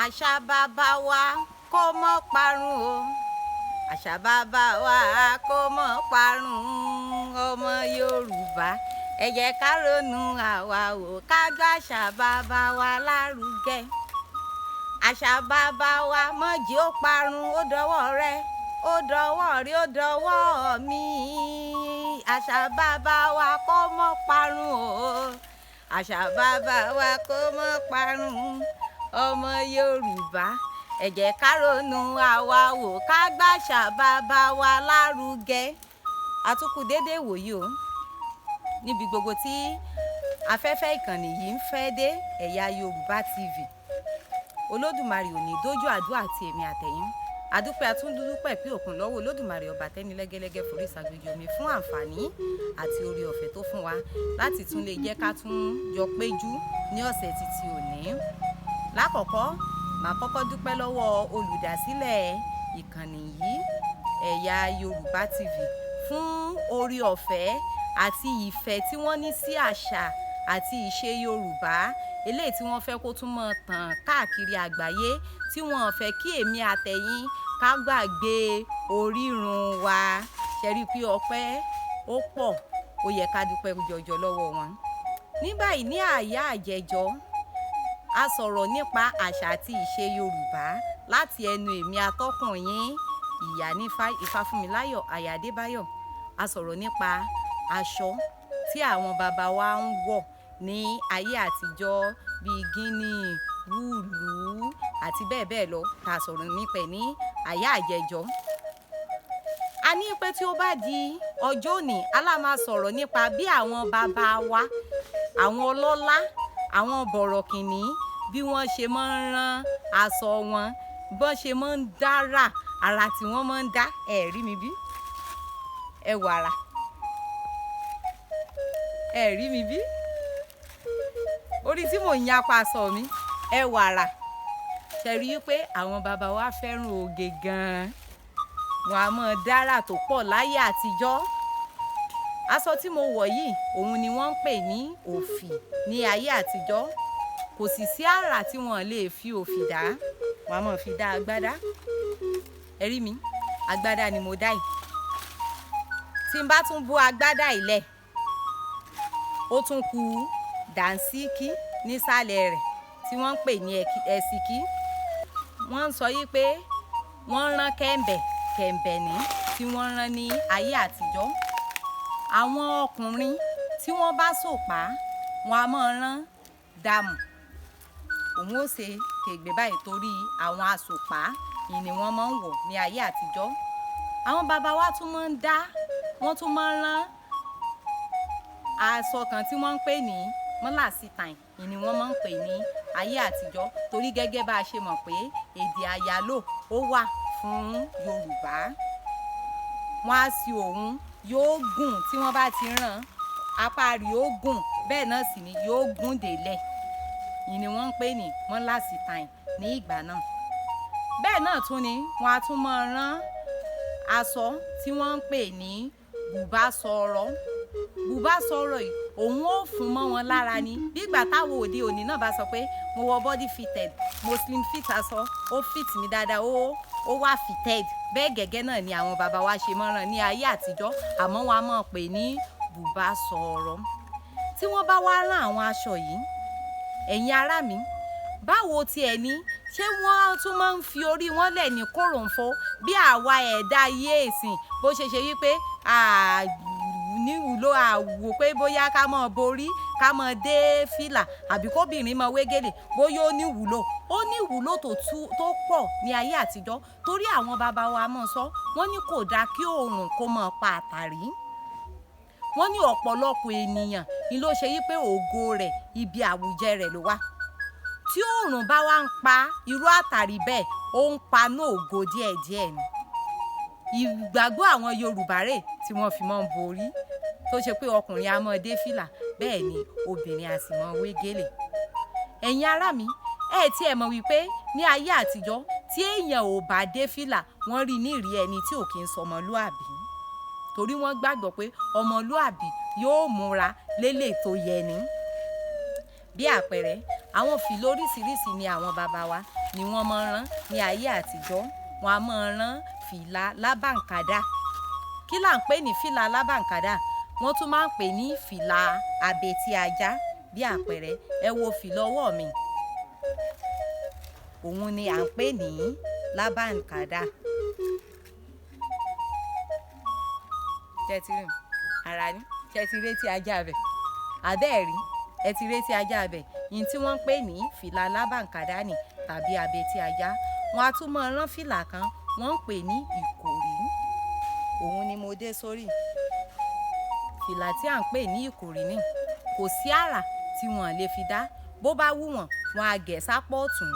Àṣà bàbá wa kó mọ́ parun o, àṣà bàbá wa kó mọ́ parun. Ọmọ Yorùbá, ẹ jẹ́ ká ronú àwa o, ká gbàṣà bàbá wa lárugẹ. Àṣà bàbá wa mọ̀jì ó parun, ó dọwọ́ rẹ, ó dọwọ́ rí, ó dọwọ́ mi. Àṣà bàbá wa kó mọ́ parun o, àṣà bàbá wa kó mọ́ parun. Ọmọ Yorùbá, ẹ jẹ́ ká ronú àwa wò, ká gbàṣà bàbá wa lárugẹ. Àtúnkù déédéé wòyí o, níbi gbogbo tí afẹ́fẹ́ ìkànnì yìí ń fẹ́ dé, Ẹ̀yà Yorùbá TV. Olódùmarè ò ní dójú àdúrà àti èmi àtẹ̀yìn. Àdúpẹ́, àtúndúdúpẹ́ pé òkun lọ́wọ́ Olódùmarè, ọba tẹ́ni lẹ́gẹ́lẹ́gẹ́ forí ṣàgbéjì omi, fún àǹfààní àti oore ọ̀fẹ́ tó fún wa láti tún lè jẹ́ ká tún jọ péjú ní ọ̀sẹ̀ títí òní. Lákọ̀ọ́kọ́, màá kọ́kọ́ dúpẹ́ lọ́wọ́ olùdásílẹ̀ ìkànnì yìí, Ẹ̀yà Yorùbá TV, fún oore ọ̀fẹ́ àti ìfẹ́ tí wọ́n ní sí àṣà àti ìṣe Yorùbá, eléyìí tí wọ́n fẹ́ kó tún mọ́ tàn káàkiri àgbáyé, tí wọ́n fẹ́ kí èmi àtẹ̀yìn ká gbàgbé orírun wa. Ṣe rí i pé ọpẹ́ ó pọ̀, ó yẹ ká dúpẹ́ jọjọ lọ́wọ́ wọn. Ní báyìí, ní àyà àjẹjọ́, a sọ̀rọ̀ nípa àṣà àti ìṣe Yorùbá láti ẹnu èmi atọ́kùn yín, Ìyá nífá Ifáfúnmiláyọ̀ Aya Adébáyọ̀. A sọ̀rọ̀ nípa aṣọ tí àwọn bàbá wa ń wọ̀ ní ayé àtijọ́, bíi gíní, wúlú àti bẹ́ẹ̀ bẹ́ẹ̀ lọ, tá a sọ̀rọ̀ nípa ẹ̀ ní àyà àjẹjọ́. A ní pé tí ó bá di ọjọ́ òní, a lá máa sọ̀rọ̀ nípa bí àwọn bàbá wa, àwọn ọlọ́lá, àwọn bọ̀rọ̀kìnní, bí wọ́n ṣe máa ń rán aṣọ wọn, bí wọ́n ṣe máa ń dára ara tí wọ́n máa ń dá. Ẹ rí mi bí? Ẹ wò ara. Ẹ rí mi bí? Orí tí mò ń yapa aṣọ mi, ẹ wò ara. Ṣe rí i pé àwọn bàbá wa fẹ́ràn oge gan-an. Wọn a máa dára tó pọ̀ láyé àtijọ́. Aṣọ tí mo wọ̀ yìí, òun ni wọ́n ń pè ní òfì ní ayé àtijọ́. Kò sì sí àrà tí wọ́n lè fi òfì dá. Wọ́n a máa fi dá agbádá. Ẹ rí mi, agbádá ni mo dá yìí. Tí n bá tún bó agbádá yìí lẹ̀, ó tún ku dànsíkí nísàlẹ̀ rẹ̀ tí wọ́n ń pè ní ẹ̀sìkí. Wọ́n ń sọ yí pé wọ́n rán kẹ̀m̀bẹ̀, kẹ̀m̀bẹ̀ ní tí wọ́n rán ní ayé àtijọ́. Àwọn ọkùnrin tí wọ́n bá sòpá, wọ́n a máa rán dàmù. Òun ó ṣe kègbè báyìí torí àwọn asòpá yìí ni wọ́n máa ń wọ̀ ní ayé àtijọ́. Àwọn bàbá wa tún máa ń dá, wọ́n tún máa ń rán aṣọ kan tí wọ́n ń pè ní mọ́làsítàìn, yìí ni wọ́n máa ń pè ní ayé àtijọ́, torí gẹ́gẹ́ bá a ṣe mọ̀ pé èdè àyálò ó wà fún Yorùbá. Wọ́n á sì òun yóò gùn tí wọ́n bá ti rán, apá rẹ̀ ó gùn, bẹ́ẹ̀ náà sì ni yóò gùn délẹ̀. Yìí ni wọ́n ń pè ní mọ́làsítàìn ní ìgbà náà. Bẹ́ẹ̀ náà tún ni wọ́n á tún máa rán aṣọ tí wọ́n ń pè ní bùbá sọ̀rọ̀. Bùbá sọ̀rọ̀ yìí, òun ó fún mọ́ wọn lára ni. Bí ìgbà táwọn òde òní náà bá sọ pé mo wọ body fitted, mo slim fit aṣọ, ó fit mi dáadáa, ó wà fitted. Bẹ́ẹ̀ gẹ́gẹ́ náà ni àwọn bàbá wa ṣe máa ń rán ní ayé àtijọ́, àmọ́ wọ́n á máa pè ní bùbá sọ̀rọ̀. Tí wọ́n bá wá rán àwọn aṣọ yìí, ẹ̀yin ará mi, báwo ti ẹ̀ ní? Ṣé wọ́n tún máa ń fi orí wọn lẹ̀ ní kòròǹfo bí àwa ẹ̀dá ayé ìsìn, bó ṣe ṣe wípé níwúlò àwò pé bóyá ká mọ̀ borí, ká mọ̀ dé fìlà, àbí kóbìnrin mọ̀ wé gèlè, bóyá ó níwúlò? Ó níwúlò tó pọ̀ ní ayé àtijọ́, torí àwọn bàbá wa máa sọ, wọ́n ní kò dáa kí oòrùn kó máa pa àtàrí. Wọ́n ní ọ̀pọ̀lọpọ̀ ènìyàn ni ló ṣe wípé ògo rẹ̀, ibi àwùjẹ rẹ̀ ló wà. Tí oòrùn bá wá ń pa irú àtàrí bẹ́ẹ̀, ó ń paná ògo díẹ̀díẹ̀ ni. Ìgbàgbọ́ àwọn Yorùbá rè tí wọ́n fi máa ń borí, tó ṣe pé ọkùnrin a máa dé fìlà, bẹ́ẹ̀ ni obìnrin a sì máa wé gèlè. Ẹ̀yin ará mi, ẹ tí ẹ mọ̀ wípé ní ayé àtijọ́, tí èèyàn ò bá dé fìlà, wọ́n rí ní ìrí ẹni tí ò kí ń sọmọlúàbí, torí wọ́n gbàgbọ́ pé ọmọlúàbí yóò múra lélẹ̀ tó yẹ ni. Bí àpẹẹrẹ, àwọn fìlà oríṣiríṣi ni àwọn bàbá wa ni wọ́n máa ń rán ní ayé àtijọ́. Wọ́n á máa rán fìlà lábàǹkádà. Kí là ń pè ní fìlà lábàǹkádà? Wọ́n tún máa ń pè ní fìlà abetí ajá. Bí àpẹẹrẹ, ẹ wo fìlà ọwọ́ mi, òun ni à ń pè ní lábàǹkádà. Ṣé ẹ ti rí? Ara ní. Ṣé ẹ ti rí etí ajá bẹ̀? Àbẹ́ẹ̀rí, ẹ ti rí etí ajá bẹ̀. Ihun tí wọ́n ń pè ní fìlà lábàǹkádà ni tàbí abetí ajá. Wọ́n á tún máa rán fìlà kan, wọ́n ń pè ní ìkòrí. Òun ni mo dé sórí. Fìlà tí à ń pè ní ìkòrí ni. Kò sí àrà tí wọ́n lè fi dá. Bó bá wù wọ́n, wọ́n á gẹ̀ sápọ̀ ọ̀tún.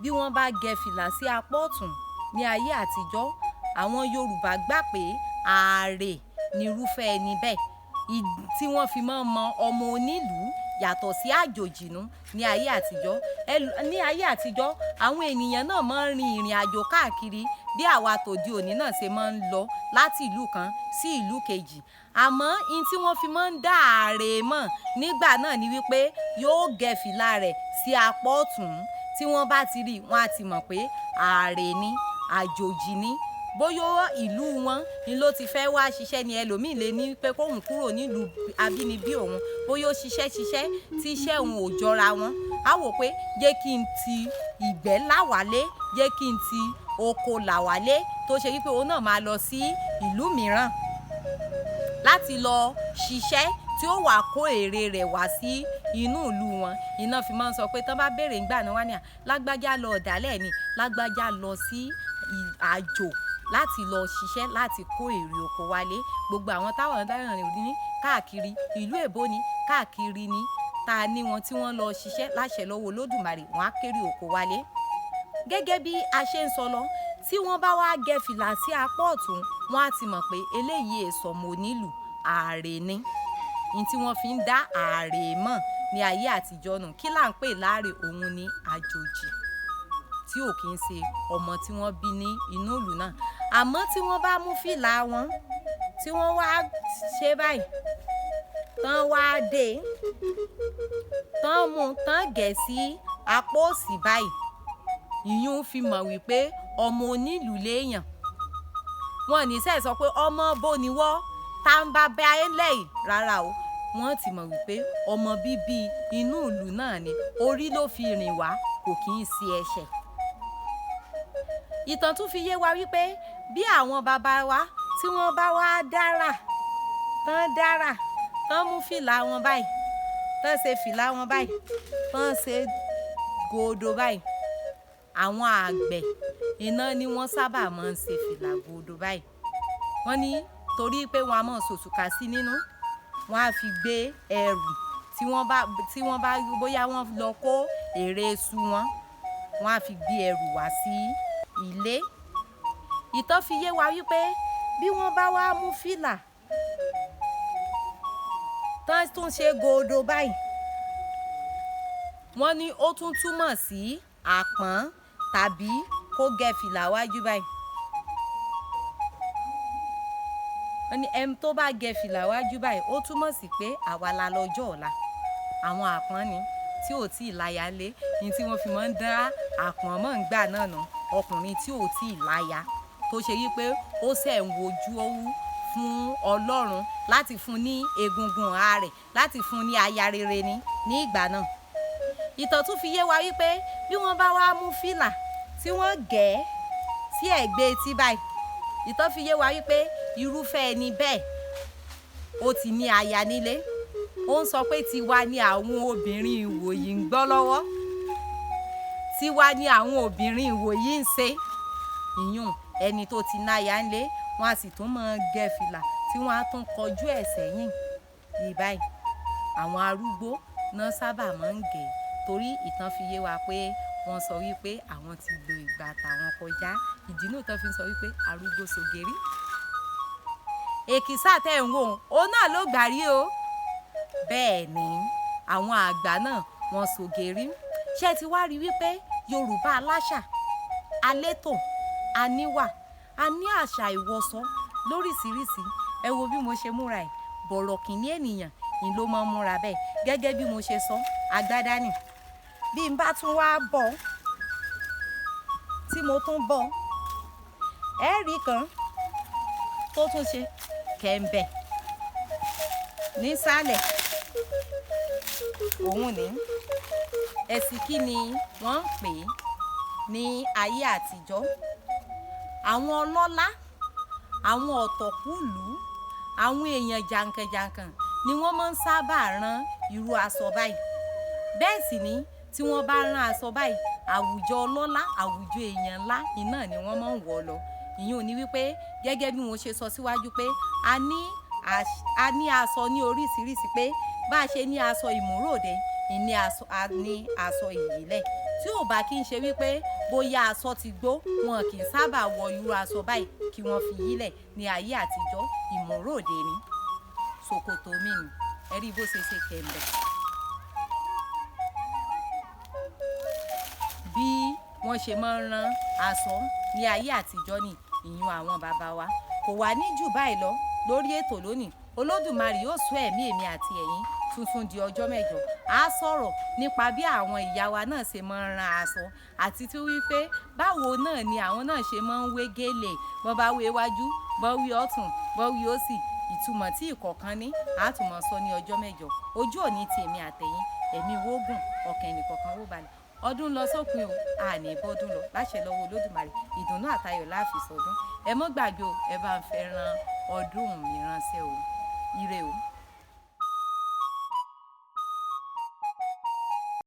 Bí wọ́n bá gẹ fìlà sí apá ọ̀tún ní ayé àtijọ́, àwọn Yorùbá gbà pé ààrẹ nírúfẹ́ ẹni bẹ́ẹ̀. Tí wọ́n fi máa ń mọ ọmọ onílùú yàtọ̀ sí àjòjì nú ní ayé àtijọ́. Ní ayé àtijọ́, àwọn ènìyàn náà máa ń rin ìrìn àjò káàkiri bí àwa tòde òní náà ṣe máa ń lọ láti ìlú kan sí ìlú kejì. Àmọ́ ihun tí wọ́n fi máa ń dá ààrẹ mọ̀ nígbà náà ni wípé yóò gẹ fìlà rẹ̀ sí apá ọ̀tún. Tí wọ́n bá ti rí, wọ́n á ti mọ̀ pé ààrẹ ni, àjòjì ni. Bóyá ìlú wọn ni ló ti fẹ́ wá ṣiṣẹ́ ni, ẹlòmíì lè ní pé kóun kúrò nílùú abínibí òun, bóyá ó ṣiṣẹ́ ṣiṣẹ́ tí iṣẹ́ òun ò jọra wọn. Á wò pé jẹ́ kí n ti ìgbẹ́ láwálé, jẹ́ kí n ti oko làwálé, tó ṣe wípé òun náà máa lọ sí ìlú mìíràn láti lọ ṣiṣẹ́ tí ó wà kó èrè rẹ̀ wá sí inú ìlú wọn. Iná fi máa ń sọ pé tí wọ́n bá béèrè nígbà náà wá ní à, lágbájá lọ ọ̀dàlẹ̀ ni, lágbájá lọ sí àjò láti lọ ṣiṣẹ́ láti kó èrè oko wálé. Gbogbo àwọn táwọn dáhùn ní káàkiri ìlú èbó ni, káàkiri ni, ta ní wọn tí wọ́n lọ ṣiṣẹ́ láṣẹ lọ́wọ́ Olódùmarè, wọ́n á kéré oko wálé. Gẹ́gẹ́ bí a ṣe ń sọ lọ, tí wọ́n bá wá gẹ fìlà sí apá ọ̀tún, wọ́n á ti mọ̀ pé eléyìí èso ọmọ onílùú, ààrẹ ni. Ihun tí wọ́n fi ń dá ààrẹ mọ̀ ní ayé àtijọ́ nù. Kí là ń pè láàrẹ? Òun ni àjòjì tí ò kí ń ṣe ọmọ tí wọ́n bí ní inú ìlú náà. Àmọ́ tí wọ́n bá mú fìlà wọn, tí wọ́n wá ṣe báyìí, tán wá dé, tán mú, tán gẹ̀ sí apá òsì báyìí, ìyún fi mọ̀ wípé ọmọ onílùú léèyàn. Wọn ò ní sẹ́ sọ pé ọmọ bó ni wọ́, tá ń bá bá ẹ lẹ́yìn rárá o. Wọ́n ti mọ̀ wípé ọmọ bíbí inú ìlú náà ni, orí ló fi rìn wá, kò kí ń ṣe ẹsẹ̀. Ìtàn tún fi yé wa wípé bí àwọn bàbá wa tí wọ́n bá wá dára, tán dára, tán mú fìlà wọn báyìí, tán ṣe fìlà wọn báyìí, tán ṣe gòdò báyìí, àwọn àgbẹ̀ iná ni wọ́n sábà máa ń ṣe fìlà gòdò báyìí. Wọ́n ní torí pé wọ́n á máa sòṣùkà sí nínú, wọ́n á fi gbé ẹrù tí wọ́n bá bóyá wọ́n lọ kó èrè iṣu wọn, wọ́n á fi gbé ẹrù wá sí ilé. Ìtàn fi yé wa wípé bí wọ́n bá wá mú fìlà tán tún ṣe gòdò báyìí, wọ́n ní ó tún túmọ̀ sí àpọ́n tàbí kó gẹ fìlà wájú báyìí. Wọ́n ní ẹni tó bá gẹ fìlà wájú báyìí, ó túmọ̀ sí pé àwa la lọ́jọ́ ọ̀la. Àwọn àpọ́n ni tí ò tí ì láya lé, ní tí wọ́n fi máa ń dá àpọ́n mọ̀ nígbà náà nù. Ọkùnrin tí ò tí ì láya tó ṣe wípé ó ṣẹ̀ ń wojú owú fún Ọlọ́run láti fún ní egungun ara rẹ̀, láti fún ní aya rere ni ní ìgbà náà. Ìtàn tún fi yé wa wípé bí wọ́n bá wá mú fìlà tí wọ́n gẹ̀ sí ẹ̀gbẹ́ etí báyìí, ìtàn fi yé wa wípé irúfẹ́ ẹni bẹ́ẹ̀ ó ti ní aya nílé. Ó ń sọ pé tiwa ni àwọn obìnrin ìwòyí ń gbọ́ lọ́wọ́, tiwa ni àwọn obìnrin ìwòyí ń ṣe. Ìyún ẹni tó ti náya ńlé, wọ́n á sì tún máa gẹ fìlà tí wọ́n á tún kọjú ẹ̀ sẹ́yìn bí báyìí. Àwọn arúgbó náà sábà máa ń gẹ̀ torí ìtàn fi yé wa pé wọ́n sọ wípé àwọn ti lo ìgbà tàwọn kọjá. Ìdí náà tó fi ń sọ wípé arúgbó sogeri. Èkìsà tẹ́ ń wò, òun náà ló gbàrí o. Bẹ́ẹ̀ ni àwọn àgbà náà wọ́n sogeri. Ṣé ẹ ti wá rí wípé Yorùbá aláṣà, alétò, aníwà, a ní àṣà ìwọsọ lóríṣiríṣi. Ẹ wo bí mo ṣe múra ẹ̀, bọ̀rọ̀kìnní ènìyàn ni ló máa ń múra bẹ́ẹ̀. Gẹ́gẹ́ bí mo ṣe sọ, agbádá ni. Bí n bá tún wá bọ̀, Tí mo tún bọ́, ẹ rí kan tó tún ṣe kẹ̀ǹbẹ̀ nísàlẹ̀, òun ní. Ẹ̀sìkí ni wọ́n ń pè é ní ayé àtijọ́. Àwọn ọlọ́lá, àwọn ọ̀tọ̀kùlú, àwọn èèyàn jàǹkànjàǹkàn ni wọ́n máa ń sábà rán irú aṣọ báyìí. Bẹ́ẹ̀ sì ni tí wọ́n bá rán aṣọ báyìí, àwùjọ ọlọ́lá, àwùjọ èèyàn ńlá iná ni wọ́n máa ń wọ̀ lọ. Ìyẹn ò ní wípé gẹ́gẹ́ bí mo ṣe sọ síwájú pé a ní aṣọ ní oríṣiríṣi, pé bá a ṣe ní aṣọ ìmúròde, ìní aṣọ, a ní aṣọ ìyílẹ̀. Tí ò bá kí ń ṣe wípé bóyá aṣọ ti gbó, wọn kì í sábà wọ irú aṣọ báyìí kí wọ́n fi yílẹ̀ ní ayé àtijọ́. Ìmúròde ni. Ṣòkòtò mi nù, ẹ rí bó ṣe ṣe kẹ̀ǹbẹ̀. Bí wọ́n ṣe máa ń rán aṣọ ní ayé àtijọ́ ni ìyún àwọn bàbá wa. Kò wá ní jù báyìí lọ lórí ètò lónìí. Olódùmarè yóò sọ ẹ̀mí èmi àti ẹ̀yin tuntun di ọjọ́ mẹ́jọ. A sọ̀rọ̀ nípa bí àwọn ìyá wa náà ṣe máa ń rán aṣọ, àti tí wípé báwo náà ni àwọn náà ṣe máa ń wé gèlè, bọ́n bá wé wájú, bọ́n wé ọ̀tún, bọ́n wé òsì, ìtumọ̀ tí ìkọ̀ọ̀kan ní, a tún máa sọ ní ọjọ́ mẹ́jọ. Ojú òní ti èmi àtẹ̀yin, ẹ̀mí wógùn, ọkàn ẹnìkọ̀ọ̀kan wó balẹ̀. Ọdún lọ sópin o, àní bọ́dún lọ láṣẹ lọ́wọ́ Olódùmarè. Ìdùnnú àtayọ̀ la fi sọdún. Ẹ mọ́ gbàgbé o, ẹ bá ń fẹ́ rán ọdún mi ránṣẹ́ o. Ire o.